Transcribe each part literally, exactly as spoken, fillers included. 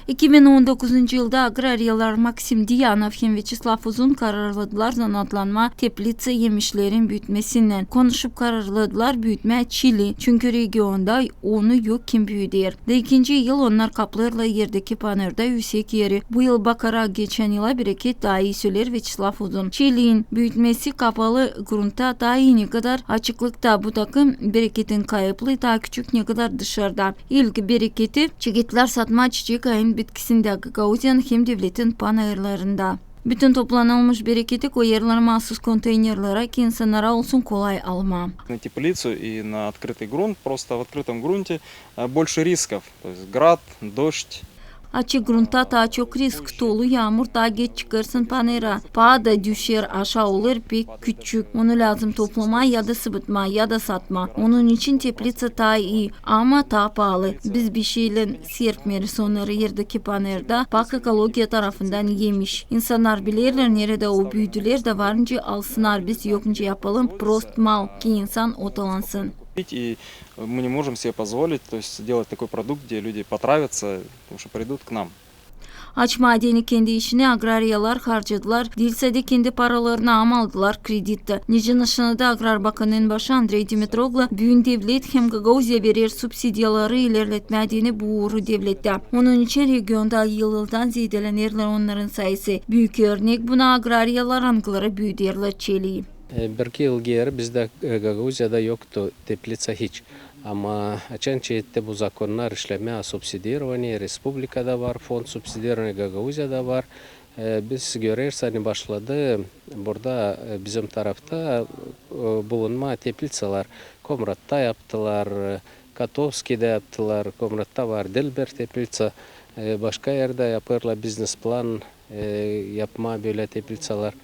İki bin on dokuzuncu yılda agrariyalar Maksim Diyanov hem Veçeslav Uzun kararladılar zanaatlanmaa teplitsa emişlerin büütmesindän. Konuşup kararladılar büütmää çili, çünkü regionda onu yok kim büüder. Da ikinci yıl onnar kaplêêrlar erdeki panırda üüsek eri. Bu yıl bakarak geçän yıla bereket taa ii, söleer Veçeslav Uzun. Çilin büütmesi kapalı gruntta taa ii, ne kadar açıklıkta. Bu takım bereketin kayıplıı taa küçük, ne kadar dışarda. İlk bereketi çeketlär satmaa çiçek ayın bitkisindä Gagauziyanın hem devletin panırlarında. Bütün toplanılmış bereketi koyêrlar maasuz konteynerlerä, ki insannara olsun kolay almaa. На теплицу и на открытый грунт, просто в открытом грунте, э, больше рисков. То есть град, дождь. Açık gruntta taa çok risk, tolu, yaamur, taa geç çıkêrsın panıra. Paa da düşer, aşaa olêr pek küçük. Onu lääzım toplamaa ya da sıbıtmaa, ya da satmaa. Onun için teplitsa taa ii, ama taa paalı. Biz bişeylän serpmeeriz onnarı erdeki panırda, bak, ekologiya tarafından emiş. İnsannar bilerlär, neredä o büüdülär, da var nicä alsınnar, biz yok nicä yapalım, prost mal, ki insan otalansın. И мы не можем себе позволить, то есть делать такой продукт, где люди потравятся, потому что придут к нам. Aç maadeni kendi işinä agrariyalar harcadılar, diil sade kendi paralarını, ama aldılar kredit tä. Nicä nışannadı agrar bakanın başı Andrey Dimitroglu, büün devlet hem Gagauziya verer subsidiyaları ilerletmää deyni bu uuru devlettä. Onun için regionda yıl-yıldan zeedelenerlär onnarın sayısı. Büük örnek buna agrariyalar, angıları büüderlär çeli. E, bir-iki yıl geeri bizdä, e, Gagauziyada yoktu teplitsa hiç. Ama açan çeketti bu zakonnar işlemää, субсидирование, respublikada var fond субсидирования, Gagauziyada var. E, biz göreriz, ani başladı burada, e, bizim tarafta, e, bulunmaa teplitsalar. Komratta yaptılar, e, Kotovskidä yaptılar, Komratta var diil bir teplitsa, e, başka erdä yapêrlar biznes-plan, e, yapmaa bölä teplitsalar.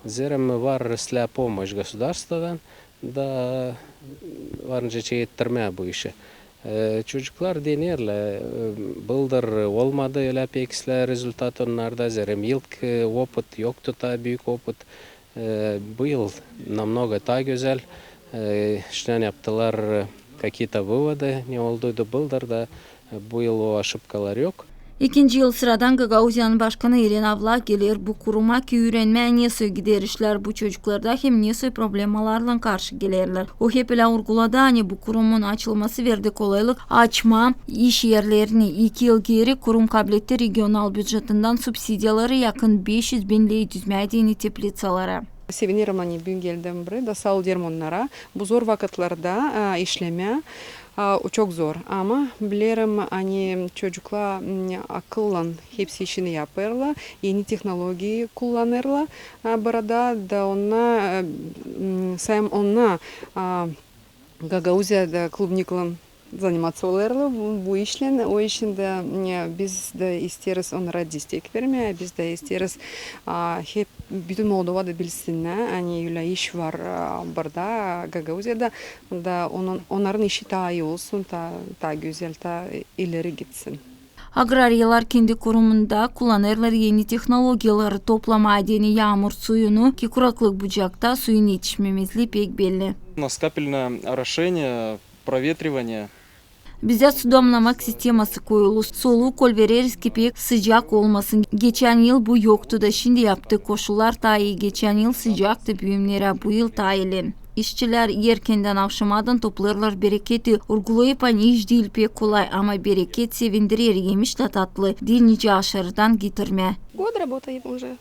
Zerä var släpomoş gosudarstvodan, da var nicä ettirmää bu işi. E, çocuklar denerlär, e, bıldır olmadı ölä pek islää rezultat onnarda, zerä ilk, e, opıt, yoktu taa büük opıt. E, bu yıl namnoga taa gözäl, e, iştän yaptılar, e, какие-то выводы, ne olduydu bıldır da, e, bu yıl o aşıpkalar yok. İkinci yıl sıradan Gagauziyanın başkanı İrina Vlah geler bu kuruma, ki üürenmää, nesoy gider işlär bu çocuklarda hem nesoy problemalarlan karşı gelerlär. O hep ölä urguladı, ani bu kurumun açılması verdi kolaylık açmaa iş erlerini. İki yıl geeri kurum kabletti regional bücetindän subsidiyaları yakın beş üz bin ley düzmää deyni teplitsalara. Sevinerim, ani büün geldim buraya da saa ol deerim onnara. Bu zor vakıtlarda, e, işlemää, e, o çok zor. Ama bilerim, ani çocuklar, m, akıllan hepsi işini yapêrlar, eni tehnologiyayı kullanêrlar, e, burada da onnar, e, m, sayım onnar, e, Gagauziyada klubniklan заниматься olêrlar bu, bu işlän. O işin dä, e, biz dä isteeriz onnara destek vermää, biz dä isteeriz, a, hep bütün Moldova da bilsinnär, ani ölä iş var, a, burada, Gagauziyada, da onun, onnarın işi taa ii olsun, taa, taa gözäl, taa ileri gitsin. Agrariyalar kendi kurumunda kullanêrlar eni tehnologiyaları toplamaa deyni yaamur suyunu, ki kuraklık Bucakta suyun etişmemezlii pek belli. У нас капельное орошение, проветривание. Bizdä su damnamak sisteması koyulu, soluu kolvereriz, ki pek sıcak olmasın. Geçän yıl bu yoktu da şindi yaptık, koşullar taa ii. Geçän yıl sıcaktı büünerä, bu yıl taa iilän. İşçilär erkendän avşamadan toplêêrlar bereketi. Urgulayıp, ani iş diil pek kolay, ama bereket sevindirer, emiş dä tatlı, diil nicä aşırıdan getirmää. Год работаем уже.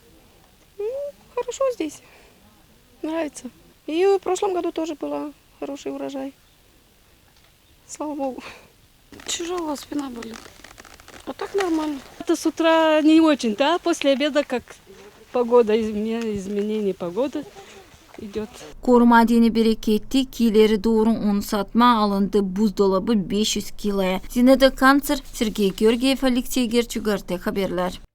Ну, хорошо здесь. Нравится. И в прошлом году тоже было хороший урожай. Слава Богу. Тяжело, спина болит. А так нормально. Это с утра не очень, да? После обеда как погода, изме- изменение погоды идёт. Koruma deyni bereketi, ki ileri dooru onu satmaa alındı buzdolabı beş üz kiloya. Zinaida Kanţer, Sergey Georgiev, Aleksey Gerçuk, GRT Haberlär.